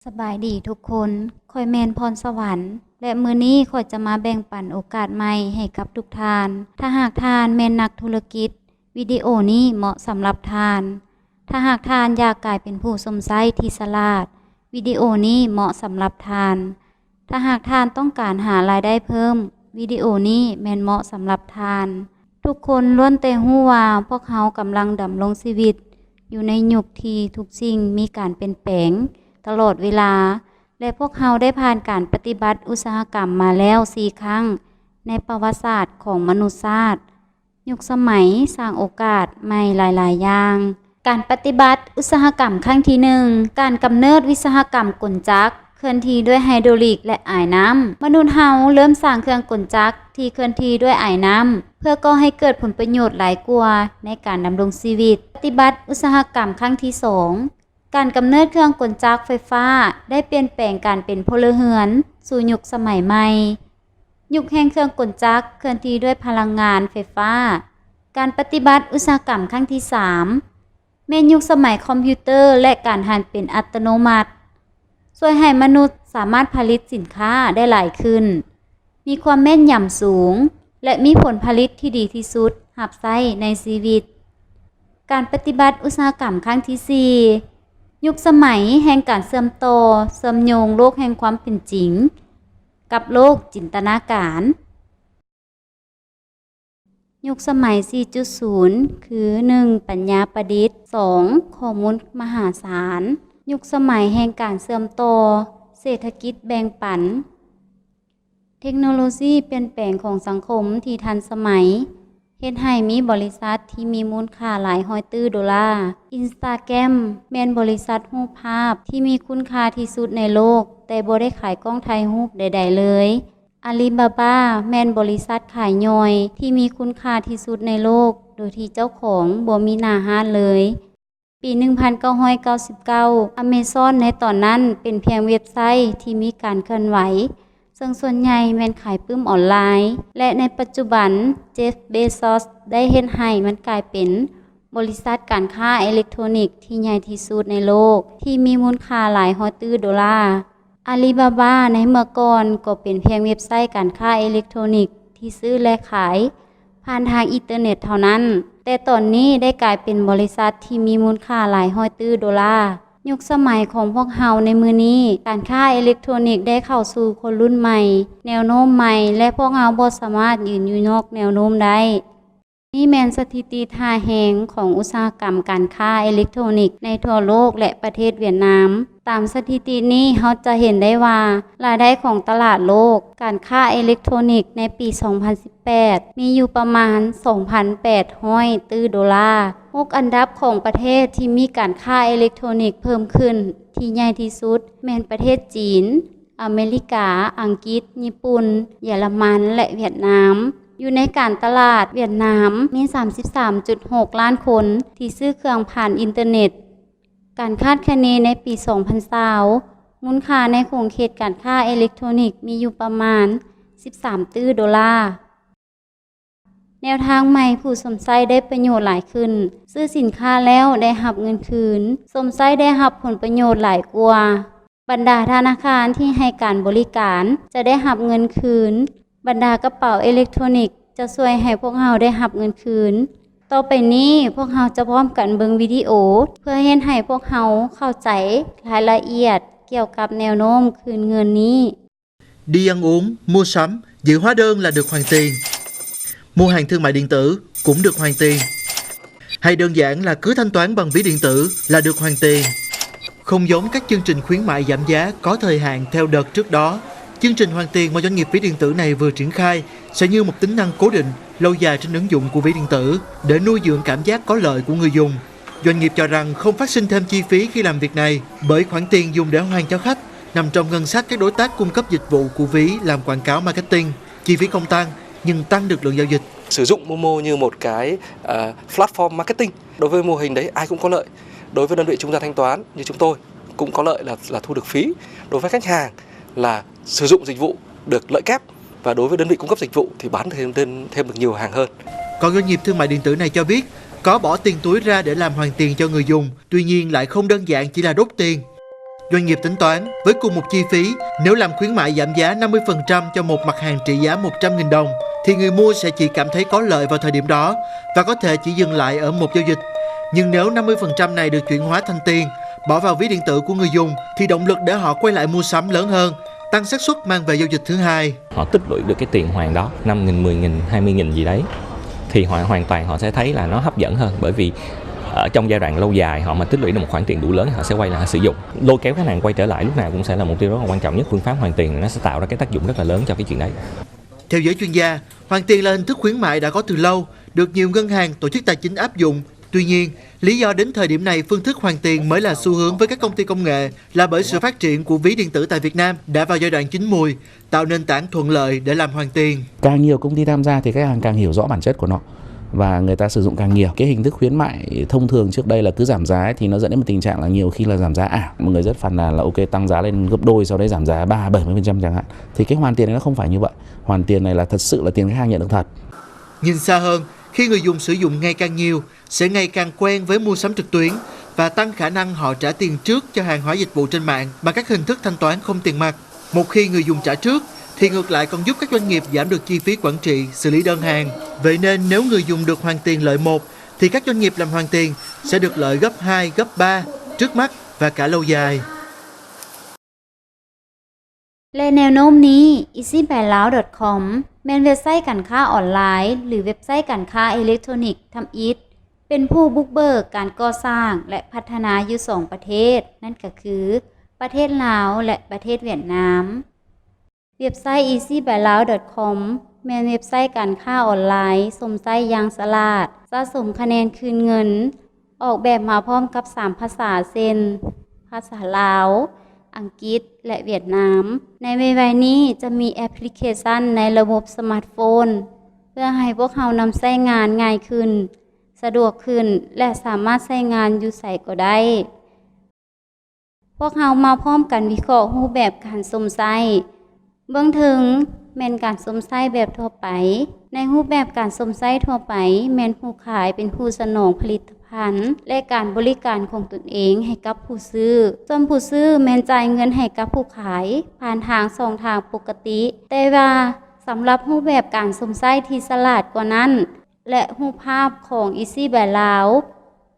ສະບາຍດີທຸກຄົນ, ຂ້ອຍແມ່ນພອນສະຫວັນ ແລະ ມື້ນີ້ຂ້ອຍຈະມາແບ່ງປັນໂອກາດໃໝ່ໃຫ້ກັບທຸກທ່ານ. ຖ້າຫາກທ່ານແມ່ນນັກທຸລະກິດ, ວິດີໂອນີ້ເໝາະສຳລັບທ່ານ. ຖ້າຫາກທ່ານຢາກກາຍເປັນຜູ້ຊົມໃຊ້ທີ່ສະຫຼາດ, ວິດີໂອນີ້ເໝາະສຳລັບທ່ານ. ຖ້າຫາກທ່ານຕ້ອງການຫາລາຍໄດ້ເພີ່ມ, ວິດີໂອນີ້ແມ່ນເໝາະສຳລັບທ່ານ. ທຸກຄົນລ້ວນແຕ່ຮູ້ວ່າພວກເຮົາກຳລັງດຳລົງຊີວິດຢູ່ໃນຍຸກທີ່ທຸກສິ່ງມີການປ່ຽນແປງຕະຫຼອດເວລາ ແລະ ພວກເຮົາໄດ້ຜ່ານການປະຕິວັດອຸດສາຫະກຳມາແລ້ວສີ່ຄັ້ງໃນປະຫວັດສາດຂອງມະນຸດຊາດ. ຍຸກສະໄໝສ້າງໂອກາດໃໝ່ຫຼາຍໆຢ່າງ. ການປະຕິວັດອຸດສາຫະກຳຄັ້ງທີໜຶ່ງ, ການກຳເນີດວິສາຫະກຳກົນຈັກ ເຄື່ອນທີ່ດ້ວຍໄຮໂດຣລິກ ແລະ ອາຍນ້ຳ. ມະນຸດເຮົາເລີ່ມສ້າງເຄື່ອງກົນຈັກທີ່ເຄື່ອນທີ່ດ້ວຍອາຍນ້ຳ ເພື່ອກໍ່ໃຫ້ເກີດຜົນປະໂຫຍດຫຼາຍກວ່າໃນການດຳລົງຊີວິດ. ປະຕິວັດອຸດສາຫະກຳຄັ້ງທີສອງ, ການກຳເນີດເຄື່ອງກົນຈັກໄຟຟ້າໄດ້ປ່ຽນແປງການເປັນພົນລະເຮືອນສູ່ຍຸກສະໄໝໃໝ່, ຍຸກແຫ່ງເຄື່ອງກົນຈັກເຄື່ອນທີ່ດ້ວຍພະລັງງານໄຟຟ້າ. ການປະຕິວັດອຸດສາຫະກຳຄັ້ງທີສາມ ແມ່ນຍຸກສະໄໝຄອມພິວເຕີ ແລະ ການຫັນເປັນອັດຕະໂນມັດ, ຊ່ວຍໃຫ້ມະນຸດສາມາດຜະລິດສິນຄ້າໄດ້ຫຼາຍຂຶ້ນ, ມີຄວາມແມ່ນຢຳສູງ ແລະ ມີຜົນຜະລິດທີ່ດີທີ່ສຸດຮັບໃຊ້ໃນຊີວິດ. ການປະຕິວັດອຸດສາຫະກຳຄັ້ງທີສີ່ ຍຸກສະໄໝແຫ່ງການເຊື່ອມຕໍ່, ເຊື່ອມໂຍງໂລກແຫ່ງຄວາມເປັນຈິງກັບໂລກຈິນຕະນາການ. ຍຸກສະໄໝສີ່ຈຸດສູນ ຄື ໜຶ່ງ ປັນຍາປະດິດ, ສອງ ຂໍ້ມູນມະຫາສານ, ຍຸກສະໄໝແຫ່ງການເຊື່ອມຕໍ່, ເສດຖະກິດແບ່ງປັນ. ເທັກໂນໂລຊີປ່ຽນແປງຂອງສັງຄົມທີ່ທັນສະໄໝ ເຮັດໃຫ້ມີບໍລິສັດທີ່ມີມູນຄ່າຫຼາຍຮ້ອຍຕື້ໂດລາ. Instagram ແມ່ນບໍລິສັດຮູບພາບທີ່ມີຄຸນຄ່າທີ່ສຸດໃນໂລກ, ແຕ່ບໍ່ໄດ້ຂາຍກ້ອງຖ່າຍຮູບໃດໆເລີຍ. Alibaba ແມ່ນບໍລິສັດຂາຍຍ່ອຍທີ່ມີຄຸນຄ່າທີ່ສຸດໃນໂລກ, ໂດຍທີ່ເຈົ້າຂອງບໍ່ມີໜ້າຮ້ານເລີຍ. ປີໜຶ່ງພັນເກົ້າຮ້ອຍເກົ້າສິບເກົ້າ Amazon ໃນຕອນນັ້ນເປັນພຽງເວັບໄຊທີ່ມີການເຄື່ອນໄຫວ, ເຊິ່ງສ່ວນໃຫຍ່ແມ່ນຂາຍປຶ້ມອອນລາຍ ແລະ ໃນປັດຈຸບັນ Jeff Bezos ໄດ້ເຮັດໃຫ້ມັນກາຍເປັນບໍລິສັດການຄ້າເອເລັກໂທນິກທີ່ໃຫຍ່ທີ່ສຸດໃນໂລກ, ທີ່ມີມູນຄ່າຫຼາຍຮ້ອຍຕື້ໂດລາ. Alibaba ໃນເມື່ອກ່ອນກໍເປັນພຽງເວັບໄຊການຄ້າເອເລັກໂທນິກທີ່ຊື້ ແລະ ຂາຍ ຜ່ານທາງອິນເຕີເນັດເທົ່ານັ້ນ, ແຕ່ຕອນນີ້ໄດ້ກາຍເປັນບໍລິສັດທີ່ມີມູນຄ່າຫຼາຍຮ້ອຍຕື້ໂດລາ. ຍຸກສະໄໝຂອງພວກເຮົາໃນມື້ນີ້, ການຄ້າເອເລັກໂທນິກໄດ້ເຂົ້າສູ່ຄົນລຸ້ນໃໝ່, ແນວໂນ້ມໃໝ່ ແລະ ພວກເຮົາບໍ່ສາມາດຢືນຢູ່ນອກແນວໂນ້ມໄດ້. ນີ້ແມ່ນສະຖິຕິທ່າແຮງຂອງອຸດສາຫະກຳການຄ້າເອເລັກໂທນິກໃນທົ່ວໂລກ ແລະ ປະເທດຫວຽດນາມ. ຕາມສະຖິຕິນີ້ ເຮົາຈະເຫັນໄດ້ວ່າ ລາຍໄດ້ຂອງຕະຫຼາດໂລກການຄ້າເອເລັກໂທນິກໃນປີສອງພັນສິບແປດ ມີຢູ່ປະມານສອງພັນແປດຮ້ອຍຕື້ໂດລາ. ຫົກອັນດັບຂອງປະເທດທີ່ມີການຄ້າເອເລັກໂທນິກເພີ່ມຂຶ້ນທີ່ໃຫຍ່ທີ່ສຸດ ແມ່ນປະເທດຈີນ, ອາເມລິກາ, ອັງກິດ, ຍີ່ປຸ່ນ, ເຢຍລະມັນ ແລະ ຫວຽດນາມ. ຢູ່ໃນການຕະຫຼາດຫວຽດນາມມີສາມສິບສາມຈຸດຫົກລ້ານຄົນທີ່ຊື້ເຄື່ອງຜ່ານອິນເຕີເນັດ. ການຄາດຄະເນໃນປີສອງພັນຊາວ ມູນຄ່າໃນຂົງເຂດການຄ້າເອເລັກໂທນິກມີຢູ່ປະມານສິບສາມຕື້ໂດລາ. ແນວທາງໃໝ່ ຜູ້ຊົມໃຊ້ໄດ້ປະໂຫຍດຫຼາຍຂຶ້ນ, ຊື້ສິນຄ້າແລ້ວໄດ້ຮັບເງິນຄືນ, ຊົມໃຊ້ໄດ້ຮັບຜົນປະໂຫຍດຫຼາຍກວ່າ. ບັນດາທະນາຄານທີ່ໃຫ້ການບໍລິການຈະໄດ້ຮັບເງິນຄືນ, ບັນດາກະເປົາເອເລັກໂທນິກຈະຊ່ວຍໃຫ້ພວກເຮົາໄດ້ຮັບເງິນຄືນ. ຕໍ່ໄປນີ້ພວກເຮົາຈະພ້ອມກັນເບິ່ງວິດີໂອ ເພື່ອເຮັດໃຫ້ພວກເຮົາເຂົ້າໃຈລາຍລະອຽດກ່ຽວກັບແນວໂນ້ມຄືນເງິນນີ້. Đi ăn uống, mua sắm, giữ hóa đơn là được hoàn tiền. Mua hàng thương mại điện tử cũng được hoàn tiền. Hay đơn giản là cứ thanh toán bằng ví điện tử là được hoàn tiền. Không giống các chương trình khuyến mại giảm giá có thời hạn theo đợt trước đó, chương trình hoàn tiền mà doanh nghiệp ví điện tử này vừa triển khai sẽ như một tính năng cố định, lâu dài trên ứng dụng của ví điện tử để nuôi dưỡng cảm giác có lợi của người dùng. Doanh nghiệp cho rằng không phát sinh thêm chi phí khi làm việc này, bởi khoản tiền dùng để hoàn cho khách nằm trong ngân sách các đối tác cung cấp dịch vụ của ví làm quảng cáo marketing. Chi phí không tăng, nhưng tăng được lượng giao dịch. Sử dụng Momo như một cái, ờ, platform marketing. Đối với mô hình đấy, ai cũng có lợi. Đối với đơn vị trung gian thanh toán như chúng tôi cũng có lợi là, là thu được phí. Đối với khách hàng là sử dụng dịch vụ được lợi kép. Và đối với đơn vị cung cấp dịch vụ thì bán thêm, thêm, thêm được nhiều hàng hơn. Còn doanh nghiệp thương mại điện tử này cho biết, có bỏ tiền túi ra để làm hoàn tiền cho người dùng, tuy nhiên lại không đơn giản chỉ là rút tiền. Doanh nghiệp tính toán, với cùng một chi phí, nếu làm khuyến mại giảm giá năm mươi phần trăm cho một mặt hàng trị giá một trăm nghìn đồng, thì người mua sẽ chỉ cảm thấy có lợi vào thời điểm đó và có thể chỉ dừng lại ở một giao dịch. Nhưng nếu năm mươi phần trăm này được chuyển hóa thành tiền, bỏ vào ví điện tử của người dùng, thì động lực để họ quay lại mua sắm lớn hơn, tăng xác suất mang về giao dịch thứ hai. Họ tích lũy được cái tiền hoàn đó, năm nghìn, mười nghìn, hai mươi nghìn gì đấy, thì họ hoàn toàn họ sẽ thấy là nó hấp dẫn hơn, bởi vì ở trong giai đoạn lâu dài họ mà tích lũy được một khoản tiền đủ lớn, họ sẽ quay lại họ sử dụng. Lôi kéo khách hàng quay trở lại lúc nào cũng sẽ là mục tiêu rất là quan trọng nhất. Phương pháp hoàn tiền nó sẽ tạo ra cái tác dụng rất là lớn cho cái chuyện đấy. Theo giới chuyên gia, hoàn tiền là hình thức khuyến mại đã có từ lâu, được nhiều ngân hàng, tổ chức tài chính áp dụng. Tuy nhiên, lý do đến thời điểm này phương thức hoàn tiền mới là xu hướng với các công ty công nghệ là bởi sự phát triển của ví điện tử tại Việt Nam đã vào giai đoạn chín mùi, tạo nền tảng thuận lợi để làm hoàn tiền. Càng nhiều công ty tham gia thì khách hàng càng hiểu rõ bản chất của nó và người ta sử dụng càng nhiều. Cái hình thức khuyến mại thông thường trước đây là cứ giảm giá ấy, thì nó dẫn đến một tình trạng là nhiều khi là giảm giá ảo. Mọi người rất phàn nàn là ok, tăng giá lên gấp đôi, sau đấy giảm giá ba, bảy mươi phần trăm chẳng hạn. Thì cái hoàn tiền này nó không phải như vậy. Hoàn tiền này là thật sự là tiền khách hàng nhận được thật. Nhìn xa hơn, khi người dùng sử dụng ngày càng nhiều, sẽ ngày càng quen với mua sắm trực tuyến và tăng khả năng họ trả tiền trước cho hàng hóa dịch vụ trên mạng bằng các hình thức thanh toán không tiền mặt. Một khi người dùng trả trước, thì ngược lại còn giúp các doanh nghiệp giảm được chi phí quản trị, xử lý đơn hàng. Vậy nên nếu người dùng được hoàn tiền lợi một, thì các doanh nghiệp làm hoàn tiền sẽ được lợi gấp hai, gấp ba, trước mắt và cả lâu dài. ແລະ ແນວໂນ້ມນີ້ easy buy lao dot com ແມ່ນເວັບໄຊການຄ້າອອນລາຍ ຫຼື ເວັບໄຊການຄ້າເອເລັກໂທຣນິກທຳອິດ ເປັນຜູ້ບຸກເບີກການກໍ່ສ້າງ ແລະ ພັດທະນາຢູ່ສອງປະເທດ, ນັ້ນກໍຄື ປະເທດລາວ ແລະ ປະເທດຫວຽດນາມ. ເວັບໄຊ easy buy lao dot com ແມ່ນເວັບໄຊການຄ້າອອນລາຍຊົມໃຊ້ຢ່າງສະຫຼາດ, ສະສົມຄະແນນຄືນເງິນ, ອອກແບບມາພ້ອມກັບສາມພາສາ ເຊັ່ນ ພາສາລາວ, ອັງກິດ ແລະ ຫວຽດນາມ. ໃນໄວໆນີ້ຈະມີແອັບພລິເຄຊັນໃນລະບົບສະມາດໂຟນ ເພື່ອໃຫ້ພວກເຮົານຳໃຊ້ງານງ່າຍຂຶ້ນ, ສະດວກຂຶ້ນ ແລະ ສາມາດໃຊ້ງານຢູ່ໃສກໍໄດ້. ພວກເຮົາມາພ້ອມກັນວິເຄາະຮູບແບບການຊົມໃຊ້. ເບື້ອງເທິງແມ່ນການຊົມໃຊ້ແບບທົ່ວໄປ. ໃນຮູບແບບການຊົມໃຊ້ທົ່ວໄປ ແມ່ນຜູ້ຂາຍເປັນຜູ້ສະໜອງຜະລິດຕະພັນ ແລະ ການບໍລິການຂອງຕົນເອງໃຫ້ກັບຜູ້ຊື້. ສ່ວນຜູ້ຊື້ແມ່ນຈ່າຍເງິນໃຫ້ກັບຜູ້ຂາຍຜ່ານທາງຊ່ອງທາງປົກກະຕິ. ແຕ່ວ່າສຳລັບຮູບແບບການຊົມໃຊ້ທີ່ສະຫຼາດກວ່ານັ້ນ ແລະ ຮູບພາບຂອງ easy buy lao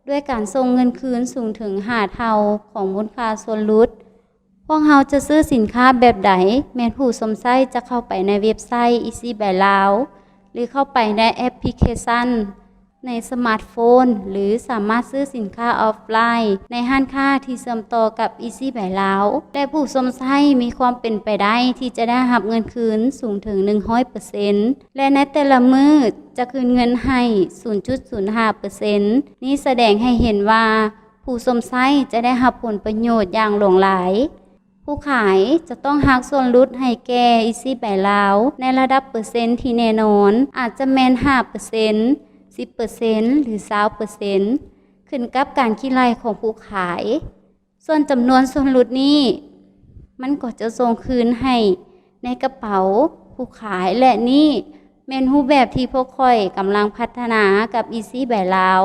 ດ້ວຍການສົ່ງເງິນຄືນສູງເຖິງຫ້າເທົ່າຂອງມູນຄ່າສ່ວນຫຼຸດ. ພວກເຮົາຈະຊື້ສິນຄ້າແບບໃດ, ແມ່ນຜູ້ຊົມໃຊ້ຈະເຂົ້າໄປໃນເວັບໄຊ easy buy lao ຫຼື ເຂົ້າໄປໃນແອັບພລິເຄຊັນໃນສະມາດໂຟນ ຫຼື ສາມາດຊື້ສິນຄ້າອອຟລາຍໃນຮ້ານຄ້າທີ່ເຊື່ອມຕໍ່ກັບ easy buy lao ແລະ ຜູ້ຊົມໃຊ້ມີຄວາມເປັນໄປໄດ້ທີ່ຈະໄດ້ຮັບເງິນຄືນສູງເຖິງໜຶ່ງຮ້ອຍເປີເຊັນ ແລະ ໃນແຕ່ລະມື້ຈະຄືນເງິນໃຫ້ສູນຈຸດສູນຫ້າເປີເຊັນ. ນີ້ສະແດງໃຫ້ເຫັນວ່າ ຜູ້ຊົມໃຊ້ຈະໄດ້ຮັບຜົນປະໂຫຍດຢ່າງຫຼວງຫຼາຍ. ຜູ້ຂາຍຈະຕ້ອງຫັກສ່ວນຫຼຸດໃຫ້ແກ່ easy buy lao ໃນລະດັບເປີເຊັນທີ່ແນ່ນອນ, ອາດຈະແມ່ນຫ້າເປີເຊັນ, ສິບເປີເຊັນ ຫຼື ຊາວເປີເຊັນ ຂຶ້ນກັບການຄິດໄລ່ຂອງຜູ້ຂາຍ. ສ່ວນຈຳນວນສ່ວນຫຼຸດນີ້ ມັນກໍຈະສົ່ງຄືນໃຫ້ໃນກະເປົາຜູ້ຂາຍ ແລະ ນີ້ແມ່ນຮູບແບບທີ່ພວກຂ້ອຍກຳລັງພັດທະນາກັບ easy buy lao.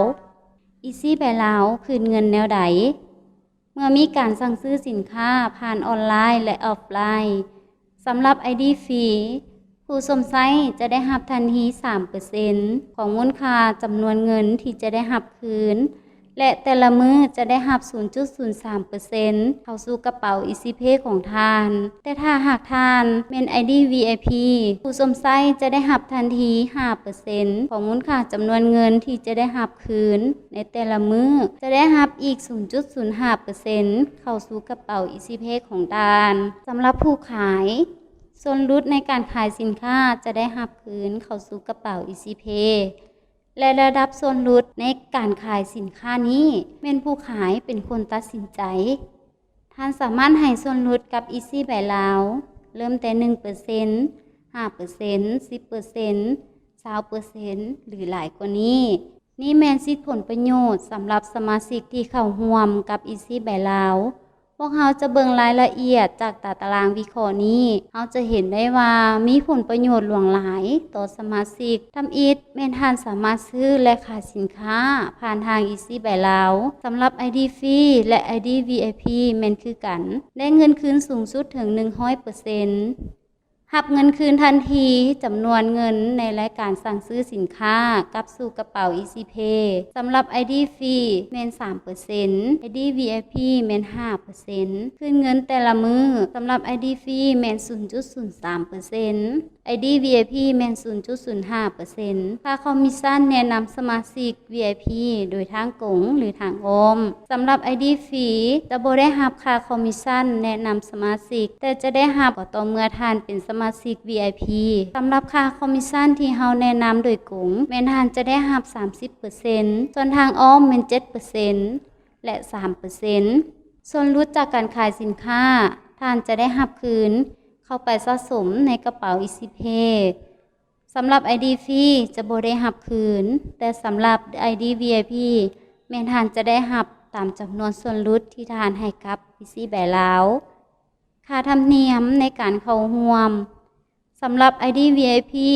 easy buy lao ຄືນເງິນແນວໃດ? ເມື່ອມີການສັ່ງຊື້ສິນຄ້າຜ່ານອອນລາຍ ແລະ ອອຟລາຍ, ສຳລັບ ໄອ ດີ ຟຣີ ຜູ້ຊົມໃຊ້ຈະໄດ້ຮັບທັນທີສາມເປີເຊັນຂອງມູນຄ່າຈຳນວນເງິນທີ່ຈະໄດ້ຮັບຄືນ ແລະ ແຕ່ລະມື້ຈະໄດ້ຮັບສູນຈຸດສູນສາມເປີເຊັນເຂົ້າສູ່ກະເປົາ easy pay ຂອງທ່ານ. ແຕ່ຖ້າຫາກທ່ານແມ່ນ ໄອ ດີ ວີ ໄອ ພີ ຜູ້ຊົມໃຊ້ຈະໄດ້ຮັບທັນທີຫ້າເປີເຊັນຂອງມູນຄ່າຈຳນວນເງິນທີ່ຈະໄດ້ຮັບຄືນໃນແຕ່ລະມື້, ຈະໄດ້ຮັບອີກສູນຈຸດສູນຫ້າເປີເຊັນເຂົ້າສູ່ກະເປົາ easy pay ຂອງທ່ານ. ສຳລັບຜູ້ຂາຍ, ສ່ວນຫຼຸດໃນການຂາຍສິນຄ້າຈະໄດ້ຮັບຄືນເຂົ້າສູ່ກະເປົາ easy pay ແລະ ລະດັບສ່ວນຫຼຸດໃນການຂາຍສິນຄ້ານີ້ ແມ່ນຜູ້ຂາຍເປັນຄົນຕັດສິນໃຈ. ທ່ານສາມາດໃຫ້ສ່ວນຫຼຸດກັບ easy buy lao ເລີ່ມແຕ່ໜຶ່ງເປີເຊັນ, ຫ້າເປີເຊັນ, ສິບເປີເຊັນ, ຊາວເປີເຊັນ ຫຼື ຫຼາຍກວ່ານີ້. ນີ້ແມ່ນສິດຜົນປະໂຫຍດສຳລັບສະມາຊິກທີ່ເຂົ້າຮ່ວມກັບ easy buy lao. ພວກເຮົາຈະເບິ່ງລາຍລະອຽດຈາກຕາຕະລາງວິເຄາະນີ້, ເຮົາຈະເຫັນໄດ້ວ່າມີຜົນປະໂຫຍດຫຼວງຫຼາຍຕໍ່ສະມາຊິກ. ທຳອິດແມ່ນທ່ານສາມາດຊື້ ແລະ ຂາຍສິນຄ້າຜ່ານທາງ Easy Buy Lao. ສຳລັບ ໄອ ດີ Free ແລະ ໄອ ດີ ວີ ໄອ ພີ ແມ່ນຄືກັນ, ໄດ້ເງິນຄືນສູງສຸດເຖິງໜຶ່ງຮ້ອຍເປີເຊັນ. ຮັບເງິນຄືນທັນທີຈຳນວນເງິນໃນລາຍການສັ່ງຊື້ສິນຄ້າກັບສູ່ກະເປົາ Easy Pay. ສຳລັບ ໄອ ດີ Free ແມ່ນສາມເປີເຊັນ, ໄອ ດີ ວີ ໄອ ພີ ແມ່ນຫ້າເປີເຊັນ. ຄືນເງິນແຕ່ລະມື້ສຳລັບ ໄອ ດີ Free ແມ່ນສູນຈຸດສູນສາມເປີເຊັນ, ໄອ ດີ ວີ ໄອ ພີ ແມ່ນສູນຈຸດສູນຫ້າເປີເຊັນ. ຄ່າຄອມມິດຊັນແນະນຳສະມາຊິກ ວີໄອພີ ໂດຍທາງກົງ ຫຼື ທາງອ້ອມ. ສຳລັບ ໄອ ດີ ຟຣີ ຈະບໍ່ໄດ້ຮັບຄ່າຄອມມິດຊັນແນະນຳສະມາຊິກ, ແຕ່ຈະໄດ້ຮັບກໍຕໍ່ເມື່ອທ່ານເປັນສະມາຊິກ ວີໄອພີ. ສຳລັບຄ່າຄອມມິດຊັນທີ່ເຮົາແນະນຳໂດຍກົງ ແມ່ນທ່ານຈະໄດ້ຮັບສາມສິບເປີເຊັນ, ສ່ວນທາງອ້ອມແມ່ນເຈັດເປີເຊັນ ແລະ ສາມເປີເຊັນ. ສ່ວນຫຼຸດຈາກການຂາຍສິນຄ້າ ທ່ານຈະໄດ້ຮັບຄືນເຂົ້າໄປສະສົມໃນກະເປົາ Easy Pay. ສຳລັບ ໄອ ດີ ຟຣີ ຈະບໍ່ໄດ້ຮັບຄືນ, ແຕ່ສຳລັບ ໄອ ດີ ວີໄອ ພີ ແມ່ນທ່ານຈະໄດ້ຮັບຕາມຈຳນວນສ່ວນຫຼຸດທີ່ທ່ານໃຫ້ກັບ Easy Buy Lao. ຄ່າທຳນຽມໃນການເຂົ້າຮ່ວມ. ສຳລັບ ໄອ ດີ ວີໄອ ພີ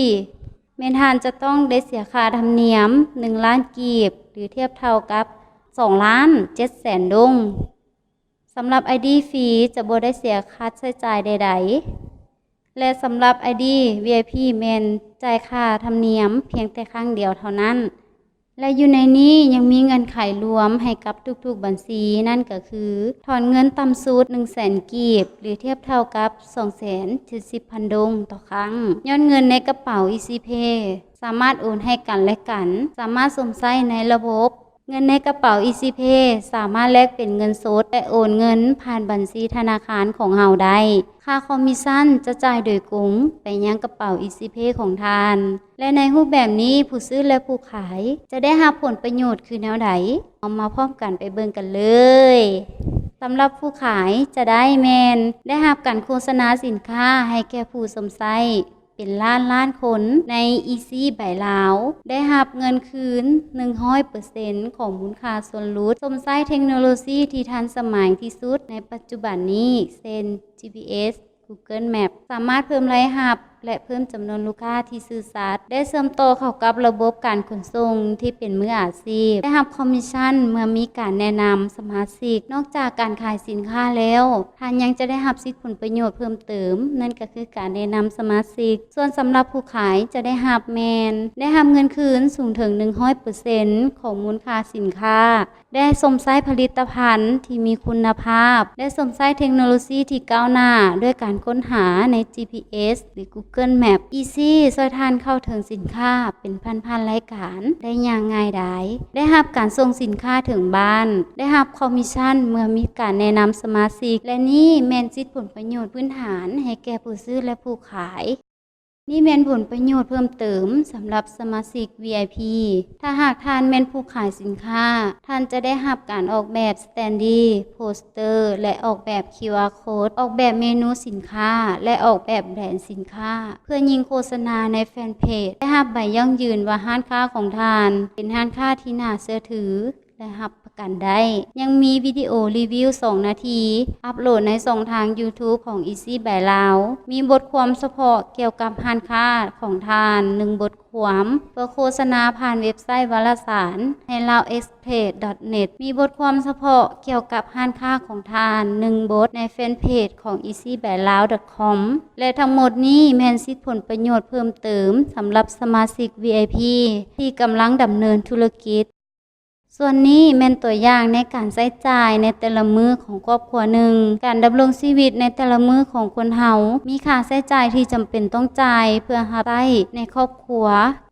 ແມ່ນທ່ານຈະຕ້ອງໄດ້ເສຍຄ່າທຳນຽມໜຶ່ງລ້ານກີບ ຫຼື ທຽບເທົ່າກັບສອງລ້ານເຈັດແສນດົງ. ສຳລັບ ໄອ ດີ ຟຣີ ຈະບໍ່ໄດ້ເສຍຄ່າໃຊ້ຈ່າຍໃດໆ ແລະ ສຳລັບ ໄອ ດີ ວີໄອ ພີ ແມ່ນຈ່າຍຄ່າທຳນຽມພຽງແຕ່ຄັ້ງດຽວເທົ່ານັ້ນ. ແລະ ຢູ່ໃນນີ້ຍັງມີເງື່ອນໄຂລວມໃຫ້ກັບທຸກໆບັນຊີ, ນັ້ນກໍຄື ຖອນເງິນຕ່ຳສຸດໜຶ່ງແສນກີບ ຫຼື ທຽບເທົ່າກັບສອງແສນເຈັດສິບພັນດົງຕໍ່ຄັ້ງ. ຍອດເງິນໃນກະເປົາ Easy Pay ສາມາດໂອນໃຫ້ກັນ ແລະ ກັນ, ສາມາດຊົມໃຊ້ໃນລະບົບ. ເງິນໃນກະເປົາ Easy Pay ສາມາດແລກເປັນເງິນສົດ ແລະ ໂອນເງິນຜ່ານບັນຊີທະນາຄານຂອງເຮົາໄດ້. ຄ່າຄອມມິດຊັນຈະຈ່າຍໂດຍກົງໄປຍັງກະເປົາ Easy Pay ຂອງທ່ານ ແລະ ໃນຮູບແບບນີ້ ຜູ້ຊື້ ແລະ ຜູ້ຂາຍຈະໄດ້ຮັບຜົນປະໂຫຍດຄືແນວໃດ? ເຮົາມາພ້ອມກັນໄປເບິ່ງກັນເລີຍ. ສຳລັບຜູ້ຂາຍຈະໄດ້ແມ່ນ ໄດ້ຮັບການໂຄສະນາສິນຄ້າໃຫ້ແກ່ຜູ້ຊົມໃຊ້ ເປັນລ້ານລ້ານຄົນໃນ Easy Buy Lao, ໄດ້ຮັບເງິນຄືນໜຶ່ງຮ້ອຍເປີເຊັນຂອງມູນຄ່າສ່ວນຫຼຸດ, ຊົມໃຊ້ເທັກໂນໂລຊີທີ່ທັນສະໄໝທີ່ສຸດໃນປັດຈຸບັນນີ້ ເຊັ່ນ ຈີພີເອສ, Google Map, ສາມາດເພີ່ມລາຍຮັບ ແລະ ເພີ່ມຈຳນວນລູກຄ້າທີ່ຊື່ສັດ, ໄດ້ເຊື່ອມຕໍ່ເຂົ້າກັບລະບົບການຂົນສົ່ງທີ່ເປັນມືອາຊີບ, ໄດ້ຮັບຄອມມິດຊັນເມື່ອມີການແນະນຳສະມາຊິກ. ນອກຈາກການຂາຍສິນຄ້າແລ້ວ, ທ່ານຍັງຈະໄດ້ຮັບສິດຜົນປະໂຫຍດເພີ່ມເຕີມ, ນັ້ນກໍ ຄືການແນະນຳສະມາຊິກ. ສ່ວນສຳລັບຜູ້ຂາຍຈະໄດ້ຮັບແມ່ນ ໄດ້ຮັບເງິນຄືນສູງເຖິງໜຶ່ງຮ້ອຍເປີເຊັນຂອງມູນຄ່າສິນຄ້າ, ໄດ້ຊົມໃຊ້ຜະລິດຕະພັນທີ່ມີຄຸນນະພາບ, ໄດ້ຊົມໃຊ້ເທັກໂນໂລຊີທີ່ກ້າວໜ້າດ້ວຍການຄົ້ນຫາໃນ ຈີພີເອສ ຫຼື Google Map. Easy ຊ່ວຍທ່ານເຂົ້າເຖິງສິນຄ້າເປັນພັນໆລາຍການໄດ້ຢ່າງງ່າຍດາຍ, ໄດ້ຮັບການສົ່ງສິນຄ້າເຖິງບ້ານ, ໄດ້ຮັບຄອມມິດຊັນເມື່ອມີການແນະນຳສະມາຊິກ, ແລະ ນີ້ແມ່ນສິດຜົນ ປະໂຫຍດພື້ນຖານໃຫ້ແກ່ຜູ້ຊື້ ແລະ ຜູ້ຂາຍ. ນີ້ແມ່ນຜົນປະໂຫຍດເພີ່ມເຕີມສຳລັບສະມາຊິກ ວີໄອພີ. ຖ້າຫາກທ່ານແມ່ນຜູ້ຂາຍສິນຄ້າ, ທ່ານຈະໄດ້ຮັບການອອກແບບສະແຕນດີ, ໂປສເຕີ ແລະ ອອກແບບຄິວອາໂຄດ, ອອກແບບເມນູສິນຄ້າ ແລະ ອອກແບບແບຣນສິນຄ້າ ເພື່ອຍິງໂຄສະນາໃນແຟນເພຈ, ໄດ້ຮັບໃບຢັ້ງຢືນວ່າຮ້ານຄ້າຂອງທ່ານເປັນຮ້ານຄ້າທີ່ໜ້າເຊື່ອຖື ແລະ ຮັບປະກັນໄດ້. ຍັງມີວິດີໂອຣີວິວສອງນາທີ ອັບໂຫຼດໃນຊ່ອງທາງ YouTube ຂອງ Easy Buy Lao. ມີບົດຄວາມສະເພາະກ່ຽວກັບຮ້ານຄ້າຂອງທ່ານໜຶ່ງບົດຄວາມ, ຕົວໂຄສະນາຜ່ານເວັບໄຊວາລະສານ Lao Express dot net. ມີບົດຄວາມສະເພາະກ່ຽວກັບຮ້ານຄ້າຂອງທ່ານໜຶ່ງບົດໃນແຟນເພຈຂອງ easy buy lao dot com. ແລະ ທັງໝົດນີ້ແມ່ນສິດຜົນປະໂຫຍດເພີ່ມເຕີມສຳລັບສະມາຊິກ ວີໄອພີ ທີ່ກຳລັງດຳເນີນທຸລະກິດ. ສ່ວນນີ້ແມ່ນຕົວຢ່າງໃນການໃຊ້ຈ່າຍໃນແຕ່ລະມື້ຂອງຄອບຄົວໜຶ່ງ. ການດຳລົງຊີວິດໃນແຕ່ລະມື້ຂອງຄົນເຮົາ ມີຄ່າໃຊ້ຈ່າຍທີ່ຈຳເປັນຕ້ອງຈ່າຍເພື່ອຮັບໃຊ້ໃນຄອບຄົວ.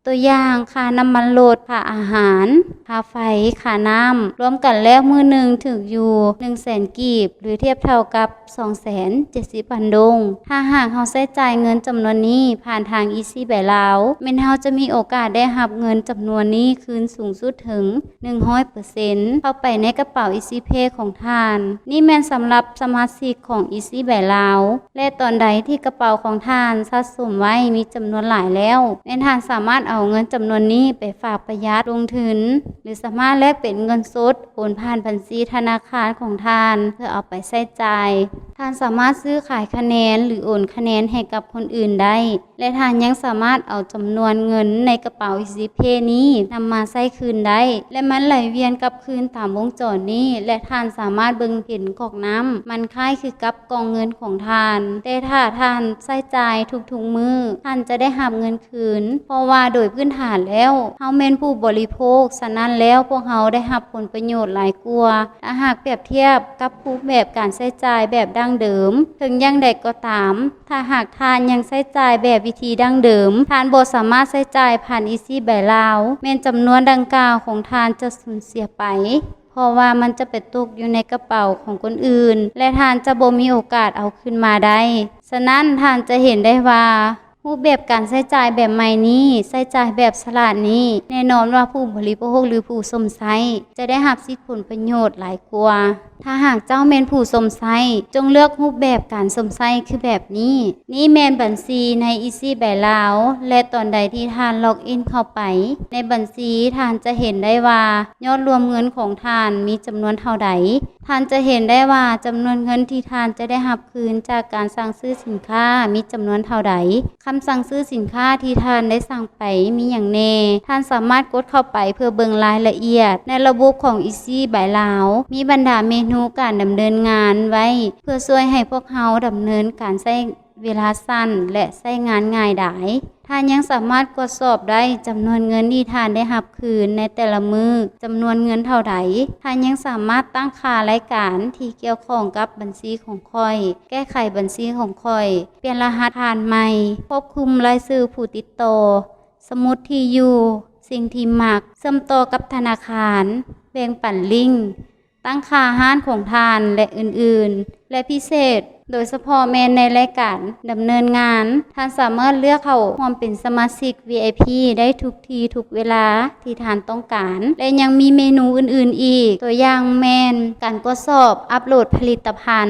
ຕົວຢ່າງ, ຄ່ານ້ຳມັນລົດ, ຄ່າອາຫານ, ຄ່າໄຟ, ຄ່ານ້ຳ, ລວມກັນແລ້ວມື້ໜຶ່ງຖືກຢູ່ໜຶ່ງແສນກີບ ຫຼື ທຽບເທົ່າກັບ ສອງແສນເຈັດສິບພັນດົງ. ຖ້າຫາກເຮົາໃຊ້ຈ່າຍເງິນຈຳນວນນີ້ຜ່ານທາງ Easy Buy Lao, ແມ່ນເຮົາຈະມີໂອກາດໄດ້ຮັບເງິນຈຳນວນນີ້ຄືນສູງສຸດເຖິງໜຶ່ງຮ້ອຍເປີເຊັນເຂົ້າໄປໃນກະເປົາ Easy Pay ຂອງທ່ານ. ນີ້ແມ່ນສຳລັບສະມາຊິກຂອງ Easy Buy Lao ແລະ ຕອນໃດທີ່ກະເປົາຂອງທ່ານສະສົມໄວ້ມີຈຳນວນຫຼາຍແລ້ວ, ແມ່ນທ່ານສາມາດ ເອົາເງິນຈຳນວນນີ້ໄປຝາກປະຢັດລົງທຶນ ຫຼືສາມາດແລກເປັນເງິນສົດໂອນຜ່ານບັນຊີທະນາຄານຂອງທ່ານ ເພື່ອເອົາໄປໃຊ້ຈ່າຍ. ທ່ານສາມາດຊື້ຂາຍຄະແນນ ຫຼືໂອນຄະແນນໃຫ້ກັບຄົນອື່ນໄດ້ ແລະທ່ານຍັງສາມາດເອົາຈຳນວນເງິນໃນກະເປົາ Easy Pay ນີ້ນຳມາໃຊ້ຄືນໄດ້ ແລະມັນໄຫຼວຽນກັບຄືນຕາມວົງຈອນນີ້ ແລະທ່ານສາມາດເບິ່ງເຫັນກອກນ້ຳ ມັນຄ້າຍຄືກັບ ກ່ອງເງິນຂອງທ່ານ, ແຕ່ຖ້າທ່ານໃຊ້ຈ່າຍທຸກໆມື້, ທ່ານຈະໄດ້ຮັບເງິນຄືນ, ເພາະວ່າໂດຍພື້ນຖານແລ້ວ ເຮົາແມ່ນຜູ້ບໍລິໂພກ, ສະນັ້ນແລ້ວ ພວກເຮົາໄດ້ຮັບຜົນປະໂຫຍດຫຼາຍກວ່າ ຖ້າຫາກປຽບທຽບກັບຮູບແບບການໃຊ້ຈ່າຍແບບດັ້ງເດີມ. ເຖິງຢ່າງໃດກໍຕາມ, ຖ້າຫາກທ່ານຍັງໃຊ້ຈ່າຍແບບວິທີດັ້ງເດີມ, ທ່ານບໍ່ສາມາດໃຊ້ຈ່າຍຜ່ານ Easy Buy ລາວ, ແມ່ນຈຳນວນດັ່ງກ່າວຂອງທ່ານຈະສູນເສຍໄປ. ເພາະວ່າມັນຈະໄປຕົກຢູ່ໃນກະເປົາຂອງຄົນອື່ນ ແລະ ທ່ານຈະບໍ່ມີໂອກາດເອົາຄືນມາໄດ້. ສະນັ້ນ, ທ່ານຈະເຫັນໄດ້ວ່າ ຮູບແບບການໃຊ້ຈ່າຍແບບໃໝ່ນີ້ ໃຊ້ຈ່າຍແບບສະຫຼາດນີ້ ແນ່ນອນວ່າຜູ້ບໍລິໂພກ ຫຼື ຜູ້ຊົມໃຊ້ ຈະໄດ້ຮັບສິດຜົນປະໂຫຍດຫຼາຍກວ່າ. ຖ້າຫາກເຈົ້າແມ່ນຜູ້ຊົມໃຊ້, ຈົ່ງເລືອກຮູບແບບການຊົມໃຊ້ຄືແບບນີ້. ນີ້ແມ່ນບັນຊີໃນ Easy Buy ລາວ ແລະ ຕອນໃດທີ່ທ່ານ log in ເຂົ້າໄປໃນບັນຊີ, ທ່ານຈະເຫັນໄດ້ວ່າ ຍອດລວມເງິນຂອງທ່ານມີຈຳນວນເທົ່າໃດ. ທ່ານຈະເຫັນໄດ້ວ່າຈຳນວນເງິນທີ່ທ່ານຈະໄດ້ຮັບຄືນຈາກການສັ່ງຊື້ສິນຄ້າມີຈຳນວນເທົ່າໃດ. ຄຳສັ່ງຊື້ສິນຄ້າທີ່ທ່ານໄດ້ສັ່ງໄປມີຫຍັງແດ່? ທ່ານສາມາດກົດເຂົ້າໄປເພື່ອເບິ່ງລາຍລະອຽດ. ໃນລະບົບຂອງ Easy Buy ລາວ ມີບັນດາເມນູການດຳເນີນງານໄວ້ ເພື່ອຊ່ວຍໃຫ້ພວກເຮົາດຳເນີນການໃຊ້ ເວລາສັ້ນ ແລະ ໃຊ້ງານງ່າຍດາຍ. ທ່ານຍັງສາມາດກວດສອບໄດ້ຈຳນວນເງິນທີ່ທ່ານໄດ້ຮັບຄືນໃນແຕ່ລະມື້ ຈຳນວນເງິນເທົ່າໃດ. ທ່ານຍັງສາມາດຕັ້ງຄ່າລາຍການທີ່ກ່ຽວຂ້ອງກັບບັນຊີຂອງຂ້ອຍ, ແກ້ໄຂບັນຊີຂອງຂ້ອຍ, ປ່ຽນລະຫັດຜ່ານໃໝ່, ຄວບຄຸມລາຍຊື່ຜູ້ຕິດຕໍ່, ສະໝຸດທີ່ຢູ່, ສິ່ງທີ່ມັກ, ເຊື່ອມຕໍ່ກັບທະນາຄານ, ແບ່ງປັນລິງ, ຕັ້ງຄ່າຮ້ານຂອງທ່ານ ແລະ ອື່ນໆ ແລະ ພິເສດ ໂດຍສະເພາະແມ່ນໃນລາຍການດຳເນີນງານ, ທ່ານສາມາດເລືອກເຂົ້າຮ່ວມເປັນສະມາຊິກ ວີໄອພີ ໄດ້ທຸກທີ່ທຸກເວລາທີ່ທ່ານຕ້ອງການ ແລະ ຍັງມີເມນູອື່ນໆອີກ, ຕົວຢ່າງແມ່ນການກວດສອບອັບໂຫຼດຜະລິດຕະພັນ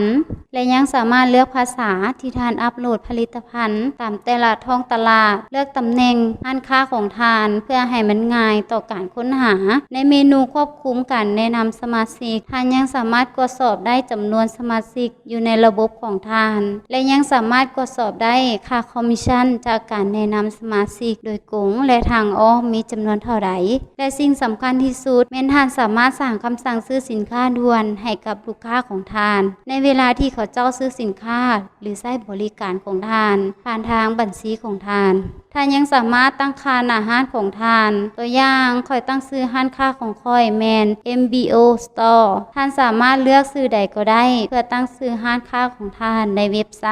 ແລະ ຍັງສາມາດເລືອກພາສາທີ່ທ່ານອັບໂຫຼດຜະລິດຕະພັນຕາມແຕ່ລະທ້ອງຕະຫຼາດ, ເລືອກຕຳແໜ່ງຮ້ານຄ້າຂອງທ່ານເພື່ອໃຫ້ມັນງ່າຍຕໍ່ການຄົ້ນຫາ. ໃນເມນູຄວບຄຸມການແນະນຳສະມາຊິກ, ທ່ານຍັງສາມາດກວດສອບໄດ້ຈຳນວນສະມາຊິກຢູ່ໃນລະບົບຂອງທ່ານ ແລະ ຍັງສາມາດກວດສອບໄດ້ຄ່າຄອມມິດຊັນຈາກການແນະນຳສະມາຊິກໂດຍກົງ ແລະ ທາງອ້ອມມີຈຳນວນເທົ່າໃດ. ແລະ ສິ່ງສຳຄັນທີ່ສຸດແມ່ນທ່ານສາມາດສ້າງຄຳສັ່ງຊື້ສິນຄ້າດ່ວນໃຫ້ກັບລູກຄ້າຂອງທ່ານ ໃນເວລາທີ່ເຂົາເຈົ້າຊື້ສິນຄ້າ ຫຼື ໃຊ້ບໍລິການຂອງທ່ານ ຜ່ານທາງບັນຊີຂອງທ່ານ. ທ່ານຍັງສາມາດຕັ້ງຄ່າໜ້າຮ້ານຂອງທ່ານ. ຕົວຢ່າງ, ຂ້ອຍຕັ້ງຊື່ຮ້ານຄ້າຂອງຂ້ອຍແມ່ນ MBO Store. ທ່ານສາມາດເລືອກຊື່ໃດກໍໄດ້ເພື່ອຕັ້ງຊື່ຮ້ານຄ້າຂອງທ່ານໃນເວັບໄຊ.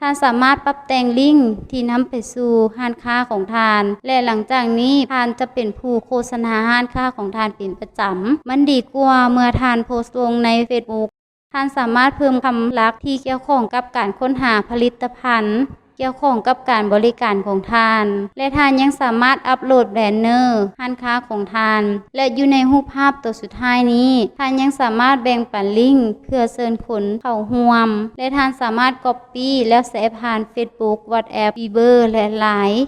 ທ່ານສາມາດປັບແຕ່ງລິງທີ່ນຳໄປສູ່ຮ້ານຄ້າຂອງທ່ານ ແລະ ຫຼັງຈາກນີ້ທ່ານຈະເປັນຜູ້ໂຄສະນາຮ້ານຄ້າຂອງທ່ານເປັນປະຈຳ. ມັນດີກວ່າເມື່ອທ່ານໂພສລົງໃນ Facebook. ທ່ານສາມາດເພີ່ມຄຳຫຼັກທີ່ກ່ຽວຂ້ອງກັບການຄົ້ນຫາຜະລິດຕະພັນ, ກ່ຽວຂ້ອງກັບການບໍລິການຂອງທ່ານ ແລະ ທ່ານຍັງສາມາດອັບໂຫຼດແບນເນີຮ້ານຄ້າຂອງທ່ານ ແລະ ຢູ່ໃນຮູບພາບຕົວສຸດທ້າຍນີ້, ທ່ານຍັງສາມາດແບ່ງປັນລິງເພື່ອເຊີນຄົນເຂົ້າຮ່ວມ ແລະ ທ່ານສາມາດກັອບປີ້ແລ້ວແຊຜ່ານ Facebook, WhatsApp, Viber ແລະ Line.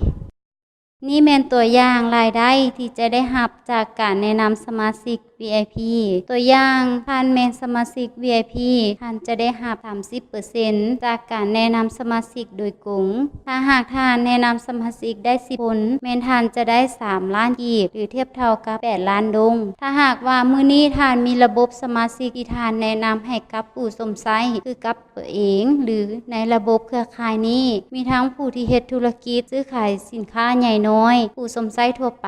ນີ້ແມ່ນຕົວຢ່າງລາຍໄດ້ທີ່ຈະໄດ້ຮັບຈາກການແນະນຳສະມາຊິກ ວີໄອພີ. ຕົວຢ່າງ, ທ່ານແມ່ນສະມາຊິກ ວີໄອພີ, ທ່ານຈະໄດ້ຮັບສາມສິບເປີເຊັນຈາກການແນະນຳສະມາຊິກໂດຍກົງ. ຖ້າຫາກທ່ານແນະນຳສະມາຊິກໄດ້ສິບຄົນ, ແມ່ນທ່ານຈະໄດ້ສາມລ້ານກີບ ຫຼື ທຽບເທົ່າກັບແປດລ້ານດົງ. ຖ້າຫາກວ່າມື້ນີ້ທ່ານມີລະບົບສະມາຊິກທີ່ທ່ານແນະນຳໃຫ້ກັບຜູ້ຊົມໃຊ້ ຄືກັບ ຕົວເອງ ຫຼື ໃນລະບົບເຄືອຂ່າຍນີ້ ມີທັງຜູ້ທີ່ເຮັດທຸລະກິດຊື້ຂາຍສິນຄ້າໃຫຍ່ນ້ອຍ, ຜູ້ຊົມໃຊ້ທົ່ວໄປ,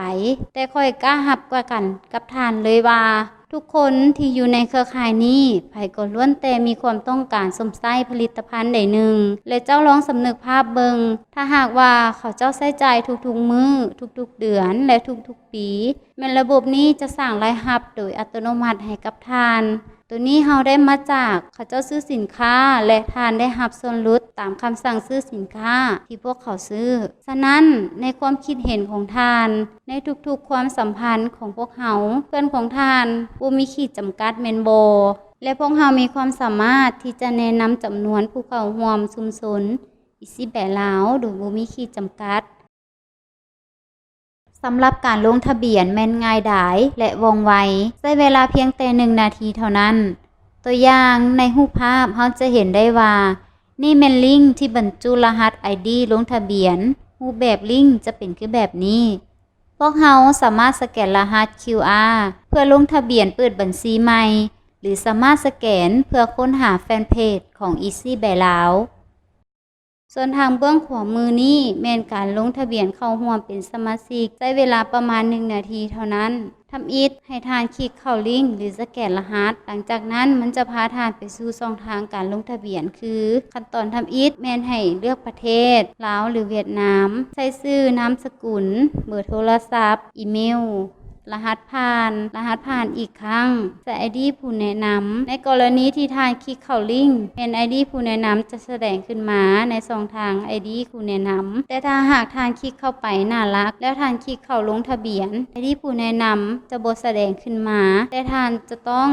ແຕ່ຂ້ອຍກ້າຮັບປະກັນກັບທ່ານເລີຍວ່າ ທຸກຄົນທີ່ຢູ່ໃນເຄືອຂ່າຍນີ້ ໃຜກໍລ້ວນແຕ່ມີຄວາມຕ້ອງການຊົມໃຊ້ຜະລິດຕະພັນໃດໜຶ່ງ ແລະ ເຈົ້າລອງສຳນຶກພາບເບິ່ງ, ຖ້າຫາກວ່າເຂົາເຈົ້າໃຊ້ຈ່າຍທຸກໆມື້, ທຸກໆເດືອນ ແລະ ທຸກໆປີ, ແມ່ນລະບົບນີ້ຈະສ້າງລາຍຮັບໂດຍອັດຕະໂນມັດໃຫ້ກັບທ່ານ. ໂຕນີ້ເຮົາໄດ້ມາຈາກເຂົາເຈົ້າຊື້ສິນຄ້າ ແລະ ທ່ານໄດ້ຮັບສ່ວນຫຼຸດຕາມຄຳສັ່ງຊື້ສິນຄ້າທີ່ພວກເຂົາຊື້. ສະນັ້ນ, ໃນຄວາມຄິດເຫັນຂອງທ່ານ, ໃນທຸກໆຄວາມສຳພັນຂອງພວກເຮົາ, ເພື່ອນຂອງທ່ານບໍ່ມີຂີດຈຳກັດແມ່ນບໍ່? ແລະ ພວກເຮົາມີຄວາມສາມາດທີ່ຈະແນະນຳຈຳນວນຜູ້ເຂົ້າຮ່ວມຊຸມຊົນ Easy Buy ລາວ ໂດຍບໍ່ມີຂີດຈຳກັດ. ສຳລັບການລົງທະບຽນແມ່ນງ່າຍດາຍ ແລະ ວ່ອງໄວ, ໃຊ້ເວລາພຽງແຕ່ໜຶ່ງນາທີເທົ່ານັ້ນ. ຕົວຢ່າງ, ໃນຮູບພາບເຮົາຈະເຫັນໄດ້ວ່າ ນີ້ແມ່ນລິ້ງທີ່ບັນຈຸລະຫັດໄອດີລົງທະບຽນ. ຮູບແບບລິ້ງຈະເປັນຄືແບບນີ້. ພວກເຮົາສາມາດສະແກນລະຫັດ ຄິວອາ ເພື່ອລົງທະບຽນເປີດບັນຊີໃໝ່ ຫຼື ສາມາດສະແກນເພື່ອຄົ້ນຫາແຟນເພຈຂອງ Easy Buy Laos. ສ່ວນທາງເບື້ອງຂວາມືນີ້ແມ່ນການລົງທະບຽນເຂົ້າຮ່ວມເປັນສະມາຊິກ, ໃຊ້ເວລາປະມານໜຶ່ງນາທີເທົ່ານັ້ນ. ທຳອິດໃຫ້ທ່ານຄລິກເຂົ້າລິ້ງ ຫຼື ສະແກນລະຫັດ. ຫຼັງຈາກນັ້ນມັນຈະພາທ່ານໄປສູ່ຊ່ອງທາງການລົງທະບຽນ ຄື ຂັ້ນຕອນທຳອິດແມ່ນໃຫ້ເລືອກປະເທດ ລາວ ຫຼື ຫວຽດນາມ, ໃສ່ຊື່, ນາມສະກຸນ, ເບີໂທລະສັບ, ອີເມວ, ລະຫັດຜ່ານ, ລະຫັດຜ່ານອີກຄັ້ງ, ໃສ່ໄອດີຜູ້ແນະນຳ. ໃນກໍລະນີທີ່ທ່ານຄລິກເຂົ້າລິ້ງ, ແມ່ນໄອດີຜູ້ແນະນຳຈະສະແດງຂຶ້ນມາໃນຊ່ອງທາງໄອດີຜູ້ແນະນຳ, ແຕ່ຖ້າຫາກທ່ານຄລິກເຂົ້າໄປໜ້າຫຼັກ ແລ້ວທ່ານຄລິກເຂົ້າລົງທະບຽນ, ໄອດີຜູ້ແນະນຳຈະບໍ່ສະແດງຂຶ້ນມາ, ແຕ່ທ່ານຈະຕ້ອງ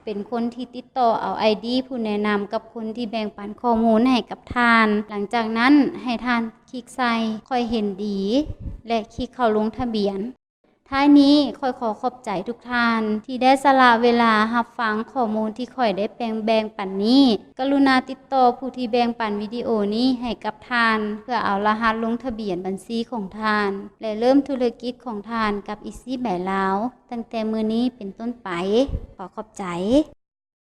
ເປັນຄົນທີ່ຕິດຕໍ່ເອົາໄອດີຜູ້ແນະນຳກັບຄົນທີ່ແບ່ງປັນຂໍ້ມູນໃຫ້ກັບທ່ານ. ຫຼັງຈາກນັ້ນໃຫ້ທ່ານຄລິກໃສ່ ຂ້ອຍເຫັນດີ ແລະ ຄລິກເຂົ້າລົງທະບຽນ. ທ້າຍນີ້ ຂ້ອຍຂໍຂອບໃຈທຸກທ່ານທີ່ໄດ້ສະຫຼະເວລາຮັບຟັງຂໍ້ມູນທີ່ຂ້ອຍໄດ້ແບ່ງ ແບ່ງປັນນີ້. ກະລຸນາຕິດຕໍ່ຜູ້ທີ່ແບ່ງປັນວິດີໂອນີ້ໃຫ້ກັບທ່ານ ເພື່ອເອົາລະຫັດລົງທະບຽນບັນຊີຂອງທ່ານ ແລະ ເລີ່ມທຸລະກິດຂອງທ່ານກັບ Easy Buy Laos ຕັ້ງແຕ່ມື້ນີ້ເປັນຕົ້ນໄປ. ຂໍຂອບໃຈ.